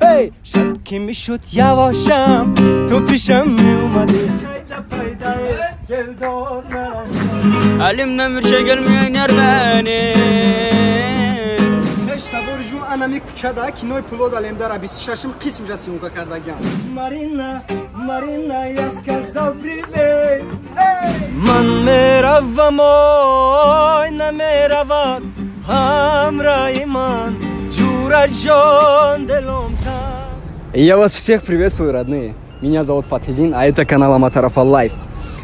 Эй, шаб ки мешуд явошам, ту пешам меомадӣ. Elimden bir şey gelmeyen yer beni. Анами кучада кинои пулод алемдара 26-м қисмжа съёмка кардагиам. Марина, Марина, я сказал привет. Ман меравам, ой, намеравад ҳамраи ман ҷураҷон делом кан. Я вас всех приветствую, родные. Меня зовут Фатхидин, а это канал Аматарафа Лайф.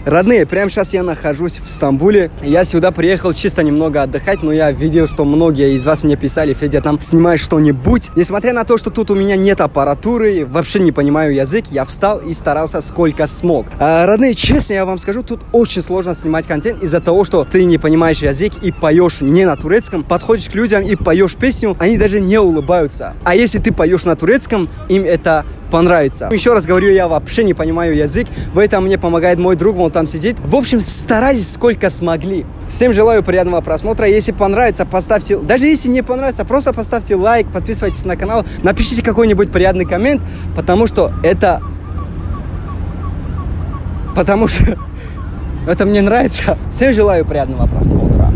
Родные, прямо сейчас я нахожусь в Стамбуле. Я сюда приехал чисто немного отдыхать, но я видел, что многие из вас мне писали: Федя, там снимай что-нибудь. Несмотря на то, что тут у меня нет аппаратуры, вообще не понимаю язык, я встал и старался сколько смог. Родные, честно я вам скажу, тут очень сложно снимать контент из-за того, что ты не понимаешь язык и поешь не на турецком. Подходишь к людям и поешь песню, они даже не улыбаются. А если ты поешь на турецком, им это понравится. Еще раз говорю, я вообще не понимаю язык. В этом мне помогает мой друг, вон там сидит. В общем, старались сколько смогли. Всем желаю приятного просмотра. Если понравится, поставьте... Даже если не понравится, просто поставьте лайк, подписывайтесь на канал, напишите какой-нибудь приятный коммент, потому что это... Потому что это мне нравится. Всем желаю приятного просмотра.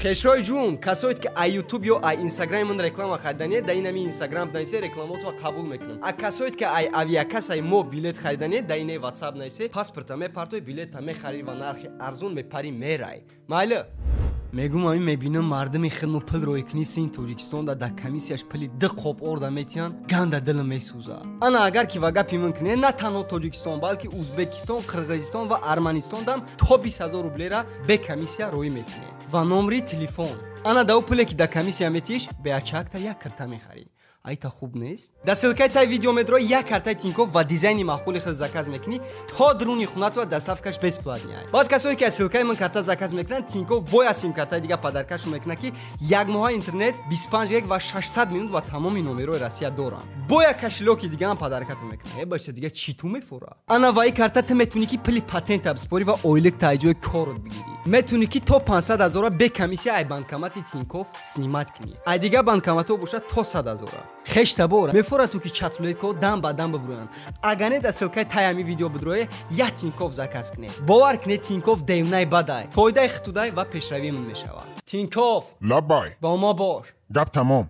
Хешой ҷун, касоед ки а YouTube ё а Instagram ман реклама харидане, да инами Instagram найсе рекламаотро қабул мекунам. А касоед ки ай авиакассаи мо билет харидане, да ине WhatsApp найсе, паспорта мепартой, билета мехарӣ ва нархи арзун мепарӣ мерай. Майли? Мегум ами мебинам мардуми хидму пул рӯй кунӣ син Тоҷикистонда дар комиссияш пули ду қоб орда метиҳанд, ганда дилам месӯзад. Ана агар ки ва гапи ман кунед, на танҳо Тоҷикистон, балки Узбекистон, Қирғизистон ва Арманистон то 20 000 рублера бе комиссия рӯй мекунед. Ва номри телефон. Ана да ӯ пуле ки дар комиссия метиҳиш, беачакта як карта мехарӣ. Айта хуб нест? Дар ссылкаи таи видео медрои як картаи Тинькофф ва дизайни маъқули хел заказ мекунӣ, то дуруни хонатва доставкаш бесплатный. Баъд касое ки аз ссылкаи ман карта заказ мекунанд, Тинькофф бояд сим-картаи дига подаркашон мекунад, ки як моҳа интернет 25 гиг ва 600 минут ва тамоми номерои Россия доранд. Бояд кошелёки дигаам подаркатон мекунад. Э бача, дига чӣ ту мефора? Ана ва ин карта ту метавонӣ ки пули патента бисупорӣ ва ойлик та ҷои корот бигирӣ. Метавонӣ ки то 500 000 бе комиссия ай банкомати Тинькофф снимать кунӣ. Ай дига банкоматҳо бошад то 100 000. Хештабор мефора ту ки чатрулетко дам ба дам бибуранд. Агар не дар ссылкаи таи ҳами видео бидрое, як Тинькофф заказ кунед. Бовар кунед, Тинькофф девнаи бадай, фоидаи хитудай ва пешравии мон мешавад. Тинькофф лабай, бо мо бош. Гап тамом.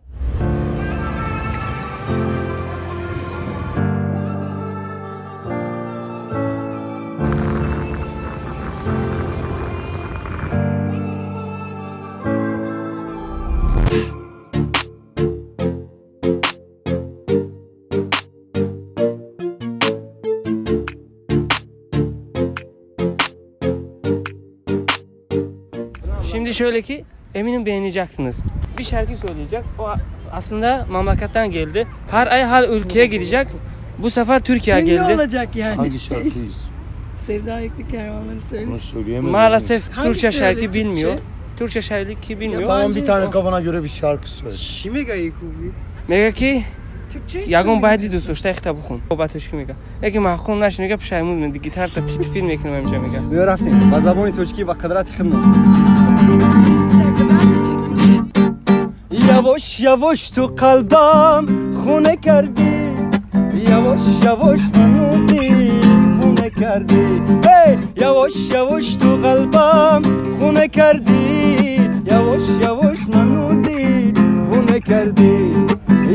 Şimdi şöyle ki eminim beğeneceksiniz. Bir şarkı söyleyecek. O aslında mamlakattan geldi. Her ay her ülkeye gidecek. Bu sefer Türkiye geldi. Ne olacak yani? Hangi şarkıyız? Sevda yüklü kervanları söyle. Bunu söyleyemem. Maalesef Hangi Türkçe şarkı söyle, bilmiyor. Türkçe? Türkçe şarkı bilmiyor. Tamam, bir tane kafana göre bir şarkı söyle. Mega ki Türkçe hiç ягон байди дӯст дошта ихта бухун. Ба тоҷикӣ мега. Яке маъқул наши мега, пушаймон мега, гитарта титфил мекунам инҷа мега. Биё рафтем ба забони тоҷикӣ ва қадрати хидмат. Bir dakika ben de çekeyim. Yavaş yavaş tu qalbam xونه kardӣ, yavaş yavaş manu divونه kardӣ. Ey, yavaş yavaş tu qalbam xونه kardӣ, yavaş yavaş manu divونه kardӣ,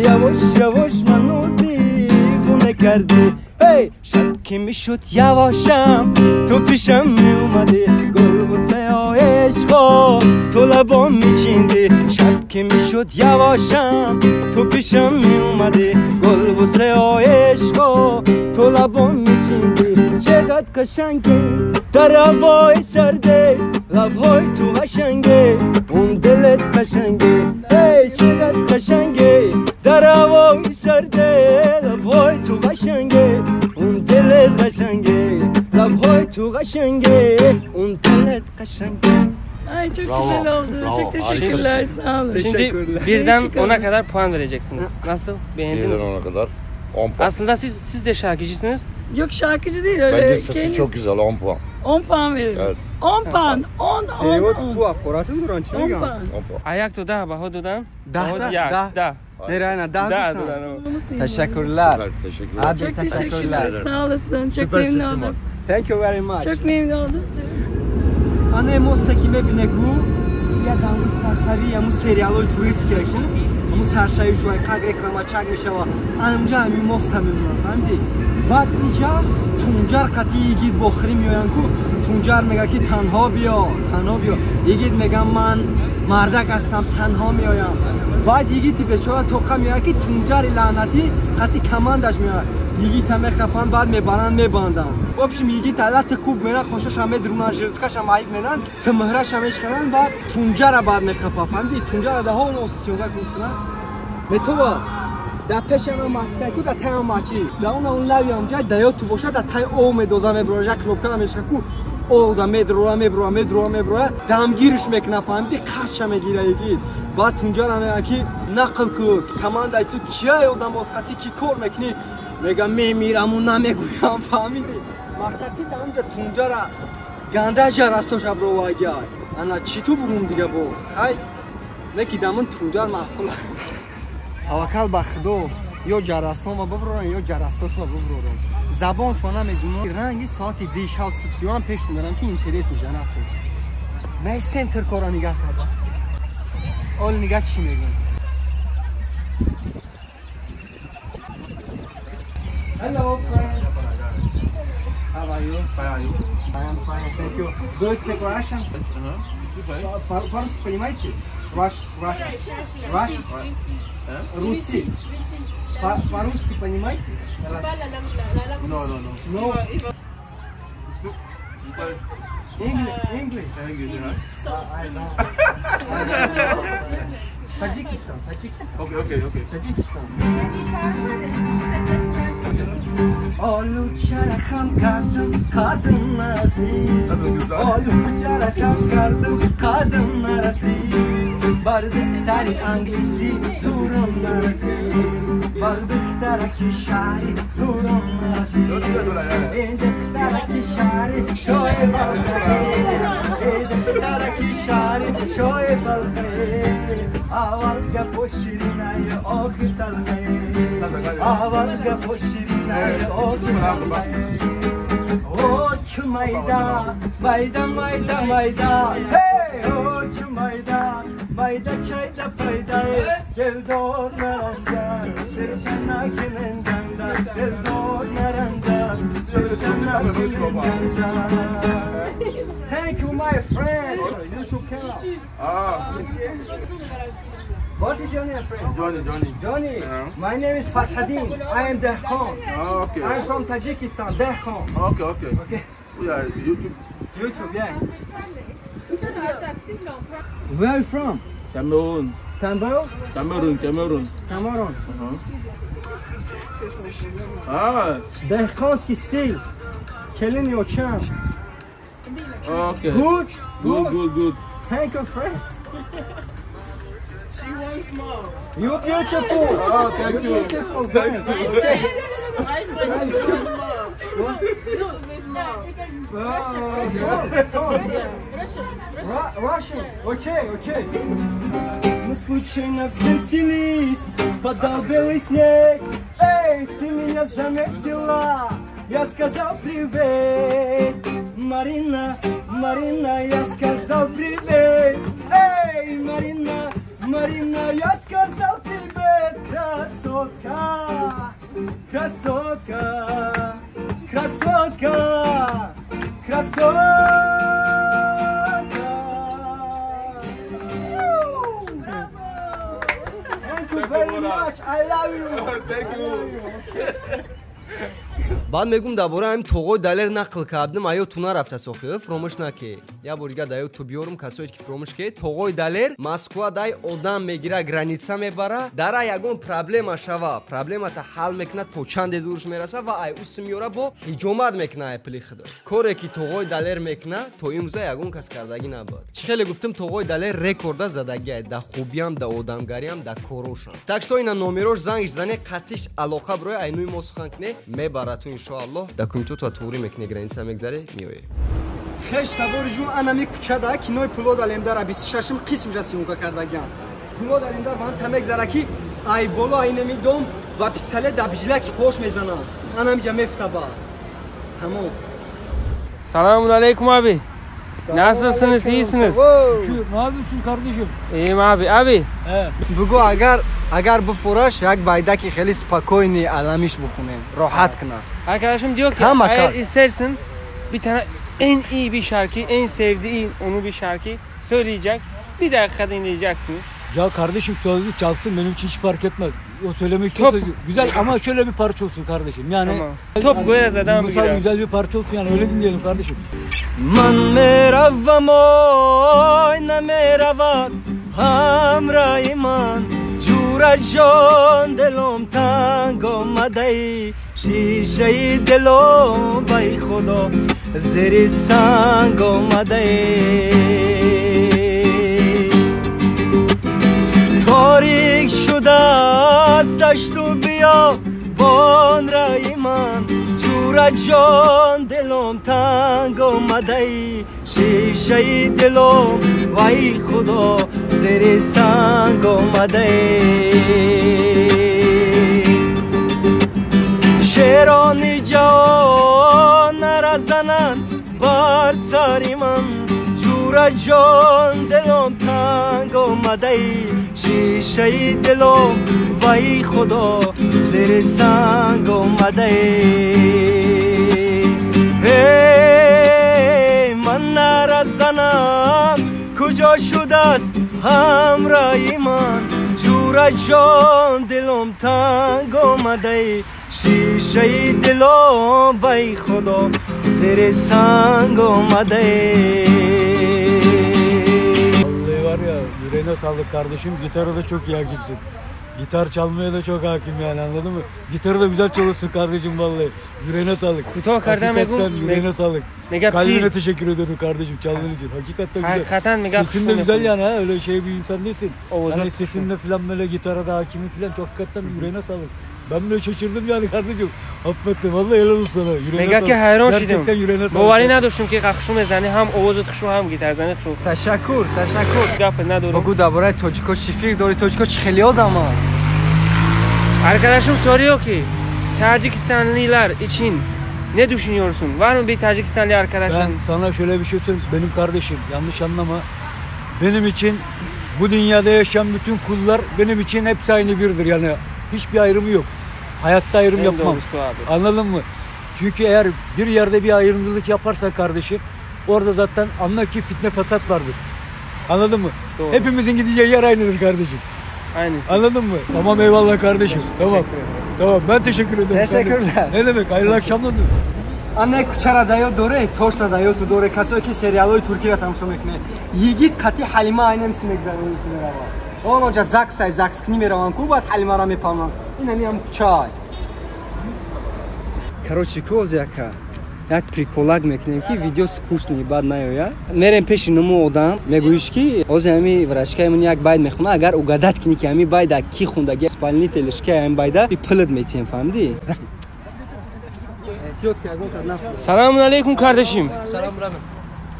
yavaş yavaş manu divونه kardӣ. Ey, шаб ки мешуд явошам, ту пешам меомадӣ, гул бусаи ишқо ту лабом мечиндӣ. Шаб ки мешуд явошам, ту пешам меомадӣ, гул бусаи ишқо ту лабом мечиндӣ. Чақадр қашанге дар ҳавои сарде, лабҳои ту қашанге, он дилат қашанге. Эй, чақадр қашанге дар ҳавои сарде, лабҳои ту қашанге, он дилат қашанге, лабҳои ту қашанге, он дилат қашанге. Ay çok Bravo, güzel oldu. Bravo, Çok teşekkürler. Harikasın. Sağ olun. Şimdi Teşekkürler. birden Değişik 10'a oldu. Kadar puan vereceksiniz. Nasıl? Beğendiniz Birden mi? 10'a kadar 10 puan. Aslında siz de şarkıcısınız. Yok şarkıcı değil öyle. Bence sesi kendisi- çok güzel, 10 puan. 10 puan veririm. Evet. 10 puan. 10 10 Перевод 10. ку ақоратун доран чӣ 10 мегӯям? puan. 10 puan. А як то 10 baho dodan. Dah, Baho dah, yak, dah. dah. Нереально 10 Dah гуфтам. dodan. Unutmayın. Ташаккурлар. Süper, teşekkürler. Abi Çok teşekkürler. teşekkürler. Sağ olasın. Çok Süper memnun sesim var. oldum. Thank you very much. Çok memnun oldum. Ане моста ки мебине ку я даму саршави яму сериалои турецкия ку аму саршави шуай как реклама чак мешава анамҷа ҳами моста мемонам, фаҳмидӣ? Баъд иҷа Тунҷар қатъи Йигит бохирӣ меоянд ку Тунҷар мега ки танҳо биё, танҳо биё. Йигит мега ман мардак ҳастам, танҳо меоям. Баъд Йигити бечора тоқа меояд ки Тунҷари лаънатӣ қатъи командаш меояд. Йигита мехапанд, баъд мебаранд, мебанданд. В общем, Йигита лати куб меран, хошаша медрунанд, жирткаша маиб меран, стмҳраша мешкананд, баъд Тунҷара баъд мехапа, фаҳмидӣ? Тунҷара даҳо носисёга кунсунанд. Метова дар пешама маҳчитай ку дар тайма маҳчи дар он он лави ҳамҷай даё ту бошад, дар тай ов медоза, мебурора, як кнопкара мешка ку ов да медрора, мебурора, медрора, мебурора, дамгирш мекуна, фаҳмидӣ? Қасша мегира Йигит. Баъд Тунҷара мега ки нақл ку командаи ту кияй, одамот қатӣ ки кор мекунӣ? Мега мемираму намегӯям, фаҳмидӣ? Мақсад ки дар онҷа Тунҷара ганда жарастоша бировагай. Ана чӣ ту бугум дига бо хай не ки дамун Тунҷар маъқул. Таваккал ба Худо, ё ҷарастонма биброрам, ё ҷарастошма биброрам. Забоншо намедунам. Ранги соати ди шав субсиёам пеш медарам ки интерес меша нахӯ. Местем туркора нигаҳ карда. Ол нигаҳ чӣ мегӯям. Hello friend. How are you? Fine, are you? I am fine, thank you. Do you speak Russian? Uh-huh. По-русски понимаете? Russian. Russian? Руси. По-русски понимаете? No, no, no. No. English. English. English, huh? I know. Таджикистан, Таджикистан. Okay, okay, okay. Таджикистан. Олучара хам кардым қадым нарасид. Олучара хам кардым қадым нарасид. Бар духтари англиси зурам нарасид. Бар духтараки шаҳри зурам нарасид. Ин духтараки шаҳри шои балхе. Ин духтараки шаҳри шои балхе. Аввал гапо ширинай, охир талхе. Аввал гапо ширинай, охир талхе. О, чумайда, майда, майда, майда. Hey, о, чумайда, майда, чайда, пайда. Гелдор наранҷа, дилшана кименганда. Гелдор наранҷа, дилшана кименганда. Thank you, my friend. YouTube channel. Ah, What is your name, friend? Johnny, Johnny. Johnny. Yeah. My name is Fathadin. I am Dehkan. Ah, okay. I'm from Tajikistan, Dehkan. Okay, okay. Okay. Yeah, YouTube. YouTube, yeah. Where are you from? Cameroon. Cameroon? Cameroon, Cameroon. Cameroon. Uh-huh. Ah, Dehkanski стиль. Kelin yocham. okay. Good. Good, good, good. Thank you, friend. She wants more. You beautiful. Oh, thank you. Beautiful. Thank you. Okay. Russian. Окей, окей. Мы случайно встретились, падал белый снег. Эй, ты меня заметила, я сказал привет. Марина, Марина, я сказал привет. Эй, Марина, Марина, я сказал привет. Красотка, красотка, красотка, красотка. Thank you very much. I love you. Thank you. Баъд мегум дар бораи ҳамин тоғои Далер нақл кардам, аё ту нарафта сохи, фуромӯш наке. Як бор дига даё ту биёрум, касое ки фуромӯш ке. Тоғои Далер Москва дай одам мегира, граница мебара, дара ягон проблема шава, проблемата ҳал мекуна то чанде зурш мераса ва ай ус меёра бо ҳиҷомат мекуна ай пули худо. Коре ки тоғои Далер мекуна, то имрӯза ягон кас кардагӣ набуд. Чӣ хеле гуфтам, тоғои Далер рекорда задагиай да хубиам, да одамгариам, да корошам. Так что ина номерош зангш зане, қатиш алоқа брои айнуи мо сухан кне, мебара ту иншоаллоҳ. Документото туғрӣ мекунӣ, граница мегзаре, меоӣ. Хеш табори ҷун анами кӯчада кинои Пулод Алемдара 26-м қисмша съёмка кардагиам. Пулод Алемдар ван тамегзара ки ай боло айнами дом ва пистолет дар бижилаки пош мезанам. Анамиҷа мефтаба. Тамом. Selamun aleyküm abi. Nasılsınız? İyisiniz? Ne yapıyorsun kardeşim? İyiyim abi. Abi. Бугу агар буфураш як байдаки хеле спокойный аламиш бухунем. Роҳат кунад. Arkadaşım diyor ki Tamam, eğer bakalım. istersin bir tane en iyi bir şarkı, en sevdiği onu bir şarkı söyleyecek. Bir dakika dinleyeceksiniz. Ya kardeşim sözlü çalsın benim için hiç fark etmez. O söylemek istiyorsa güzel ama şöyle bir parça olsun kardeşim. Yani Tamam. Top koyarız adam duygusal güzel bir parça olsun yani öyle dinleyelim kardeşim. Man meravam oy nameravat hamrahi man jura jon delom tang omadai shishay delom vay khudo zeri sang omadai torik shuda az dasht u biyobon rai man jura jon delom tang omadai shishay delom vay khudo zeri sang omadai sheroni jahon narazanan bar sari man jura jon delom tang omadai shishay delom vay khudo zeri sang omadai ey man narazanam kujo shudast hamrahi man jura jon dilom tang omadai shishay dilom vay khudo zeri sang omadai. Vallahi var ya yüreğine sağlık kardeşim, gitarı da çok iyi hakimsin. Gitar çalmaya da çok hakim yani anladın mı? Gitarı da güzel çalıyorsun kardeşim vallahi. Yüreğine sağlık. Hakikaten yüreğine sağlık. Kalbine teşekkür ederim kardeşim çaldığın için. Hakikaten güzel. Hakikaten sesin de güzel yani ha öyle şey bir insan değilsin. Hani sesinle falan böyle gitara da hakimi falan çok hakikaten yüreğine sağlık. Ben bile şaşırdım yani kardeşim. Affettim vallahi helal olsun sana. Yüreğine sağlık. Gerçekten yüreğine sağlık. Bovari надоштум ки хушум мезани ҳам овозат хушум ҳам гитарзани хушум. Ташаккур, ташаккур. Гап надорам. Бугу дар бораи тоҷико чӣ фикр дорӣ? Тоҷико чӣ хеле одаманд? Arkadaşım soruyor ki Tacikistanlılar için ne düşünüyorsun? Var mı bir Tacikistanlı arkadaşın? Ben sana şöyle bir şey söyleyeyim. Benim kardeşim yanlış anlama. Benim için bu dünyada yaşayan bütün kullar benim için hepsi aynı birdir yani. Hiçbir ayrımı yok. Hayatta ayrım yapmam. Anladın mı? Çünkü eğer bir yerde bir ayrımcılık yaparsan kardeşim orada zaten anla ki fitne fesat vardır. Anladın mı? Doğru. Hepimizin gideceği yer aynıdır kardeşim. Aynısı. Anladın mı? Tamam eyvallah kardeşim. Tamam. Tamam ben teşekkür ederim. Teşekkürler. Ne demek? Hayırlı akşamlar diyorum. Ана кӯчара даё доре, точно даё ту доре. Касое ки сериалҳои туркиро тамошо мекунед. Йигит қати Ҳалима айнам си мегзаронад мерава. Он оҷа заксай закскни мераванд ку баъд Ҳалимаро мепавнанд. Ин ами ҳам кӯчаай. Короче, ку оз яка як приколак мекунем ки видео скучный бад наёяд. Мерем пеши нуму одам, мегӯиш ки ози ҳами врачкаи мон як байд мехона, агар угадат кунӣ ки ҳами байда ки хундаги исполнителшка ҳами байда пулат метиҳем, фаҳмидӣ? Selamun aleyküm kardeşim.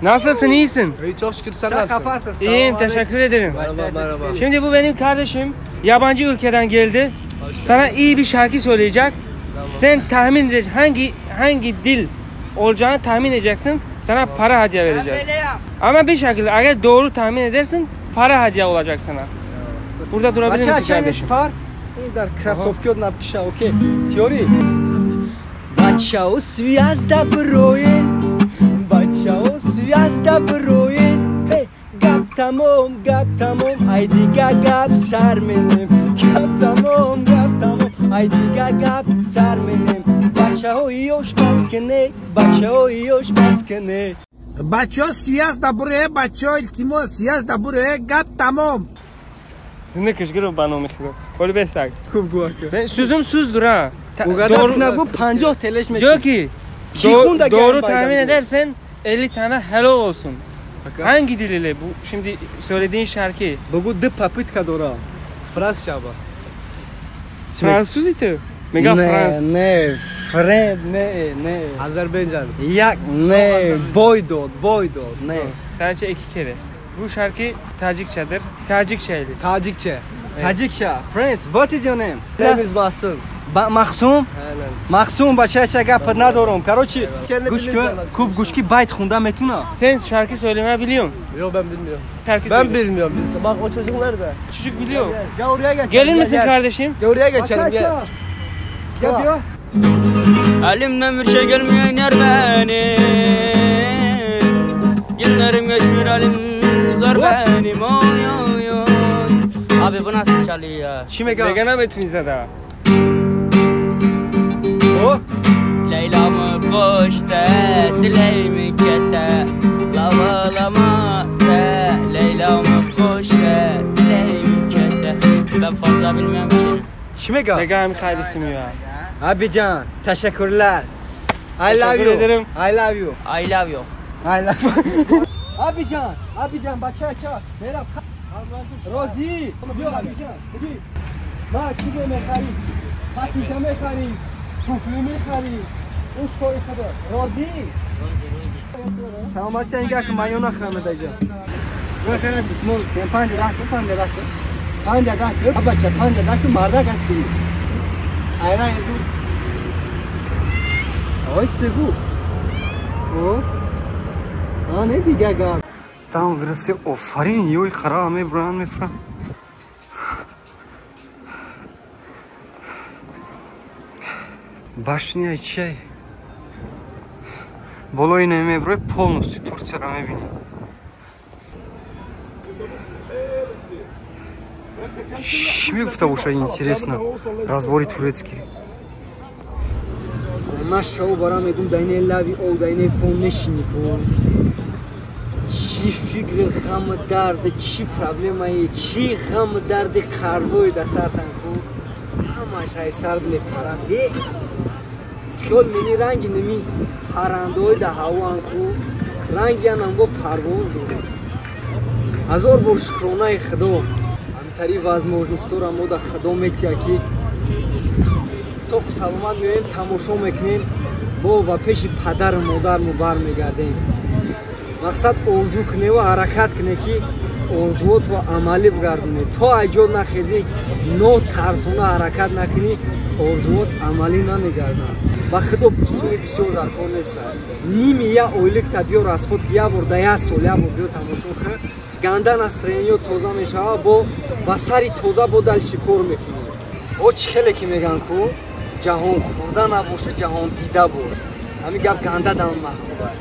Nasılsın, iyisin? İyi çok şükür, sen nasılsın? İyiyim, teşekkür ederim. Merhaba, merhaba. Şimdi bu benim kardeşim, yabancı ülkeden geldi. Sana iyi bir şarkı söyleyecek. Tamam. Sen tahmin edeceksin, hangi dil olacağını tahmin edeceksin. Sana para hediye vereceğiz. Ama bir şekilde eğer doğru tahmin edersin, para hediye olacak sana. Burada durabilir misin kardeşim? Okey. Teori. Бачао связда броен, бачао связда броен. Эй, гап тамом, ай дига гап сар менем. Гап тамом, ай дига гап сар менем. Бачаҳои ёш пас кне, бачаҳои ёш пас кне. Бачао связда броен, бачао илтимос связда броен, гап тамом. Sizinle kışkırıp bana o Kol 5 dakika. Хуб гуака. Sözüm sözdür ha. Doğru, bu 50 TL mi? Diyor ki doğru tahmin edersen 50 tane helal olsun. Fakat... Hangi dil ile bu şimdi söylediğin şarkı? Bu dı papitka dora. Fransızca ba. Fransız iti. Mega Frans. Ne? Friend ne ne. Azerbaycan. Yak ne boy dod boy dod ne. Sadece iki kere. Bu şarkı Tacikçedir. Tacikçeydi. Tacikçe. Evet. Tacikçe. Friends, what is your name? Name is Mahsun. Mahsum? Mahsum бача гап надорам. Короче, гӯш кун, гӯш ки байт хонда метуна. Sen şarkı söylemeyi biliyorsun. Yok ben bilmiyorum. Şarkı ben söyle. Bilmiyorum. Biz, bak o çocuk nerede? Çocuk biliyor. Gel, gel oraya geçelim. Gelir misin gel, kardeşim? Gel oraya geçelim gel. Gel diyor. Elimden bir şey gelmiyor iner benim. Günlerim geçmiyor elim zor benim. Oy oy oy. Abi bu nasıl çalıyor ya? Degana betuniza da. Leyla'mı koşte, dileğimi kete, lavalama te. Leyla'mı koşte, dileğimi kete. Ben fazla bilmiyorum ki. Şimega. Degana mi ya? Abican, teşekkürler. I love you. Ederim. I love you. I love you. I love you. Abican, Abican, bacha, merhaba. Rozi, بیا Abican. بگی. ما چیز می‌خری؟ پاتیتا می‌خری؟ توفی می‌خری؟ اون سوی خدا. روزی. روزی. سلامتی اینگه که مایو نخرم دیجا. بخیر بسمول. 5 دقیقه 5 دقیقه. 5 دقیقه. بچه 5 دقیقه مردک هستی. ayran yedim. Oy سگو. او. آ نه دیگه گا. Там грифте офарин ёй қара мебуранд мефуранд. Башня чай. Болои намебурой полностью Турцияро мебинӣ. Чӣ мегуфта боша интересно разбори турецкий. На шоу бара мегум дайне лави о дайне фон нешини ту. Чӣ фикри ғам дард, чӣ проблемаи, чӣ ғам дарди қарзои дар сартан ку. Ҳамаш ай сар мепаранд. Хиёл мени ранги ними паррандаҳои дар ҳавоан ку. Ранги анам бо парвоз дорад. Ҳазор бор шукронаи Худо. Ҳамтари возможностьро мо дар Худо метия ки соқ саломат меоем, тамошо мекунем, бо ба пеши падару модармо бармегардем. Мақсад орзу кунем ва ҳаракат кунем ки орзуотро амалӣ бигардонем. То айҷод нахезӣ, нотарсона ҳаракат накунӣ, орзуот амалӣ намегарданд. Ба Худо бисёри бисёр дар кор нестанд. Ними я ойликта биё расход ки як бор да як сол як бор биё тамошо кун, ганда настроениё тоза мешавад, бо ба сари тоза бо дальше кор мекунӣ. О чӣ хеле ки мегӯянд ку ҷаҳон хӯрда набоша, ҷаҳон дида бош. Ҳамин гап ганда дан маҳқуб аст.